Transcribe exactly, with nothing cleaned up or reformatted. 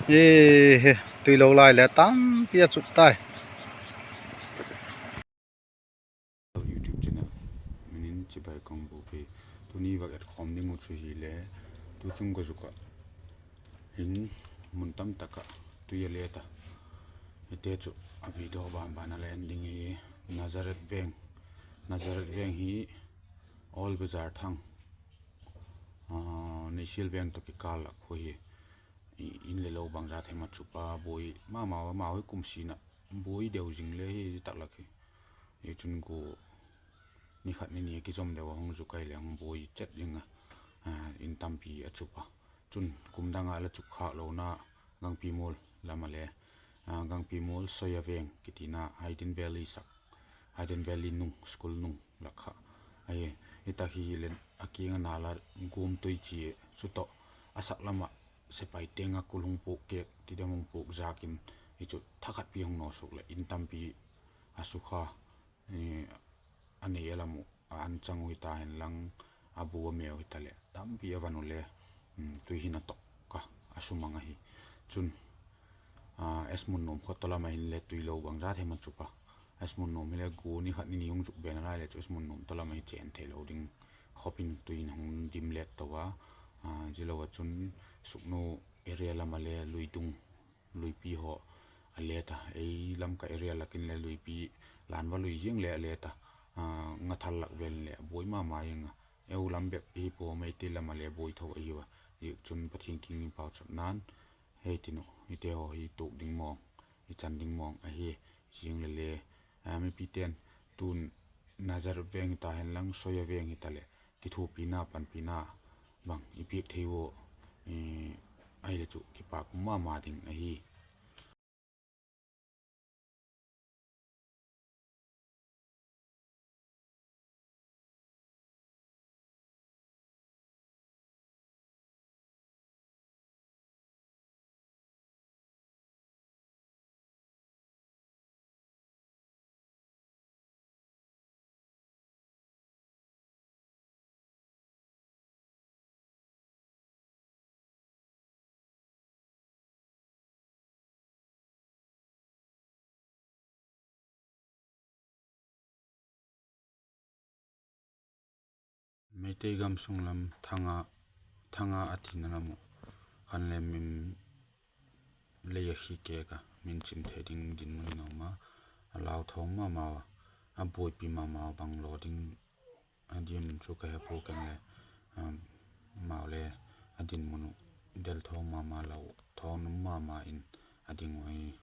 E, he, tuilo lai le tampi a chup tai. YouTube channel min in chibai ka hung bûk hi. Tuni vak etkhawm ding uh chu hile, tu chung ka zuk ah hin mun tam tak ah tui a let a, hite chu a video ban ban a la en ding hi. Nazareth veng, Nazareth veng hi Old Bazar thang, Neihsial veng tawh kikâl ah khu hi. In le lo bangza them a chup a, buai ma ma, amau hi kum sin ah buai deu zing le hi tak lak hi. Hi chun gu ni khat ni ni a kizom deu a hung zuk ahi leh hung buai chet zing a, in tampi a chup a. Chun kum dang ah la chup khâk lona Gangpimual lam ah le, Gangpimual Soya veng kitina Hidden Valley sak, Hidden Valley nung, school nung lak kha ahi. Hi tak hi le a kiang a nal a gum tui chi chu tawh, a sak lam ah sepai teng a kul hung puak kêk ti dem hung puak zâk in, hi chu thakhat pi hung nawsuk leh in tampi a sukha, a nei a lam uh a an chang uh hita henlang, a bu a meu hitaleh tampi a van uh le tui hin a tok ka a sumang ahi. Chun S. Munnuam khaw tawlam ah hin le tuilo bangza them a chup a, S. Munnuam hile gu ni khat ni ni hung zuk ben a lai le chu S. Munnuam tawlam ah hi chên theilo ding khawp in tui in hung dim let to a. Zia lo ah chun Suknu area lam ah le Luidung, Luipi haw a let a, ei Lamka area lak in le Luipi, Lanva lui ziang le a let a, Ngathal lak vel in le a buai ma ma ing a, eu lam bep hi pua, Meitei lam ah le buai tho ahiu a. Ziak chun Pathian kiang in pauchapna'n, hei tin uh, hite haw hi tuak ding mawng, i chan ding mawng ahi. Ziang le le, mipite'n tun Nazareth veng hita henlang, Soya veng hitaleh kithuapina, panpina bang i piak thei ua, ahile chu kipak um ma ma ding ahi. Meitei gam sung lam Thanga, Thanga a thina lam uh khan le min lei a khi kêk a, min chim thei ding dinmun in a um a, a lau thawng ma mau a, a buaipi ma mau bang law ding a diam chu ka he pua, ken le, amau le a dinmun uh del thawng ma ma, lau thawng um ma ma in a ding uh hi.